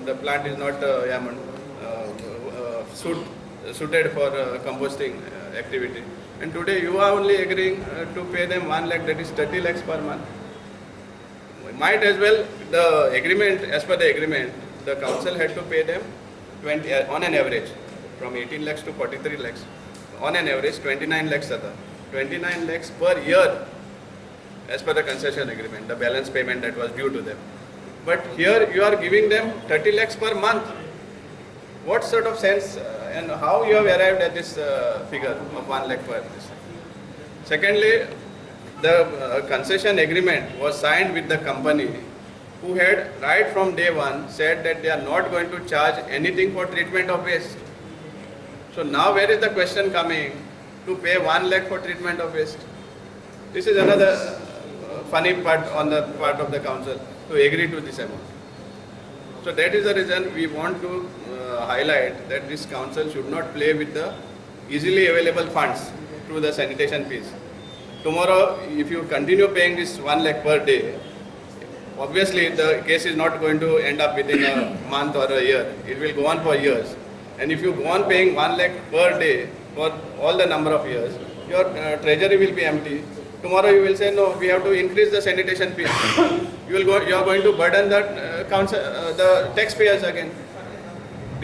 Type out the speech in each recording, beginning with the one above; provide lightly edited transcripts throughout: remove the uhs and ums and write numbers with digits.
The plant is not yeah, suited for composting activity. And today you are only agreeing to pay them 1 lakh, that is 30 lakhs per month. Might as well, the agreement, as per the agreement, the council had to pay them 20, on an average, from 18 lakhs to 43 lakhs, on an average 29 lakhs जाता, 29 lakhs per year as per the concession agreement, the balance payment that was due to them. But here you are giving them 30 lakhs per month. What sort of sense and how you have arrived at this figure of 1 lakh per this? Secondly, the concession agreement was signed with the company who had right from day one said that they are not going to charge anything for treatment of waste. So now where is the question coming to pay 1 lakh for treatment of waste? This is another funny part on the part of the council to agree to this amount. So that is the reason we want to highlight that this council should not play with the easily available funds through the sanitation fees. Tomorrow, if you continue paying this 1 lakh per day, obviously the case is not going to end up within a month or a year. It will go on for years. And if you go on paying 1 lakh per day for all the number of years, your treasury will be empty. Tomorrow you will say, "No, we have to increase the sanitation fees." You are going to burden the council, the taxpayers again.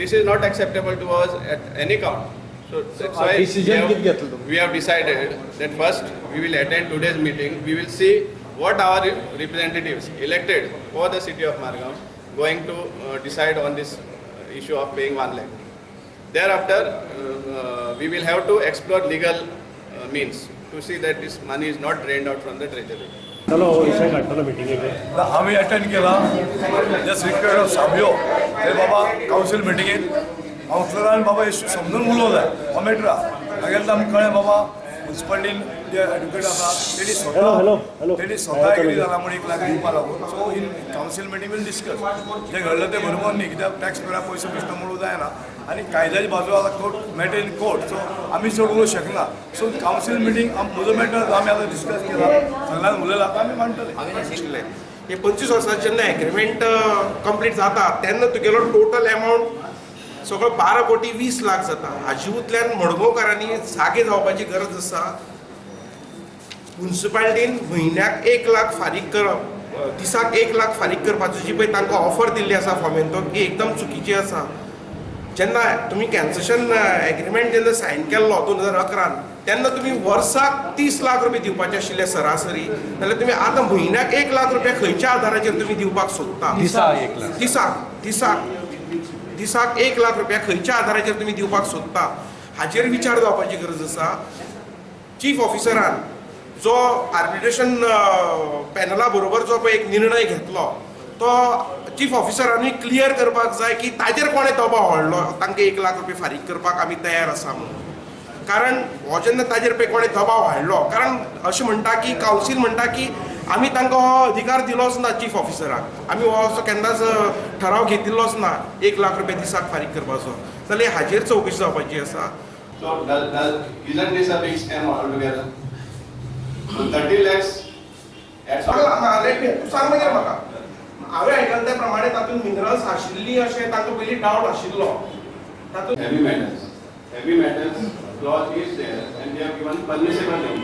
This is not acceptable to us at any count. So that's why decision किती घेतलं तुम्ही? We have decided that first we will attend today's meeting. We will see what our representatives elected for the city of Margao going to decide on this issue of paying 1 lakh. Thereafter, we will have to explore legal means to see that this money is not drained out from the treasury. चलो, हो विशय काडटलो मिटिंगेक. आम्ही attend केला, just request of साबियो. ते बाबा council मिटिंगेत कावन्सिलरान बाबा issue समजून उलोवंक जाय हो मॅटर आहा. मागीर आमकां कळ्ळें बाबा, मुन्सिपालिटीन जे एडवोकेट आसा तेणी हॅलो, हॅलो, हॅलो. स्वता, तेणी स्वता एग्री जाला म्हूण 1 लाख दिवपा लागून. So in council meeting we'll discuss. जें घडलें तें बरोबर न्ही, कित्याक टॅक्स पेयरा पयसो बेश्टो मोडूंक जायना आनी कायद्याची बाजू आतां court matter in court, so आमी चड उलोवंक शकना. सो कावन्सील मिटींग म्हजो मॅटर आमी आतां डिस्कस केला, सगळ्यांक उलयला, आतां आमी मांडटले. आशिल्लें हे 25 वर्सां जेन्ना एग्रीमेंट कंप्लीट जाता तेन्ना तुगेलो टोटल एमावंट सगळो 12 कोटी 20 लाख जाता. हाजे वयल्यान मडगांवकारांनी जागे जावपाची गरज आसा. मुन्सिपालिटीन म्हयन्याक 1 लाख फारीक करप, दिसाक 1 लाख फारीक करपाची जी पळय तांकां ऑफर दिल्ली आसा फोमेंतोन, ती एकदम चुकीची आसा. जेन्ना तुमी कन्सेशन एग्रीमेंट जेन्ना सायन केल्लो 2011न, तेन्ना तुमी वर्साक 30 लाख रुपया दिवपाचे आशिल्ले सरासरी, जाल्यार तुमी आतां म्हयन्याक 1 लाख रुपया खंयच्या आधाराचेर तुमी दिवपाक सोदता? दिसा 1 लाख. दिसाक, दिसाक, दिसाक 1 लाख रुपया खंयच्या आधाराचेर तुमी दिवपाक सोदता, हाचेर विचार जावपाची गरज आसा. चीफ ऑफिसरान जो आर्बिट्रेशन पॅनला बरोबर जो पळय एक निर्णय घेतलो, तो चीफ ऑफिसरांनी क्लियर करपाक जाय की ताजेर कोणें दबाव हाडलो तांकां 1 लाख रुपया फारीक करपाक आमी तयार आसा म्हणून. कारण हो जेन्ना ताजेर पळय कोणें दबाव हाडलो, कारण अशें म्हणटा की कावन्सील म्हणटा की आमी तांकां हो अधिकार दिलोच ना चीफ ऑफिसराक, आमी हो असो केन्नाच ठराव घेतिल्लोच ना 1 लाख रुपया दिसाक फारीक करपाचो, जाल्यार हाजेर चवकशी जावपाची आसा. So isn't this a big scam altogether? So 30 lakhs at तूं सांग मागीर म्हाका. हांवें आयकलें त्या प्रमाणे तातूंत मिनरल्स आशिल्ली अशें तांकां पयलीं डावट आशिल्लो तातूंत. Heavy metals. Heavy metals clause is there and they have given permissible limit.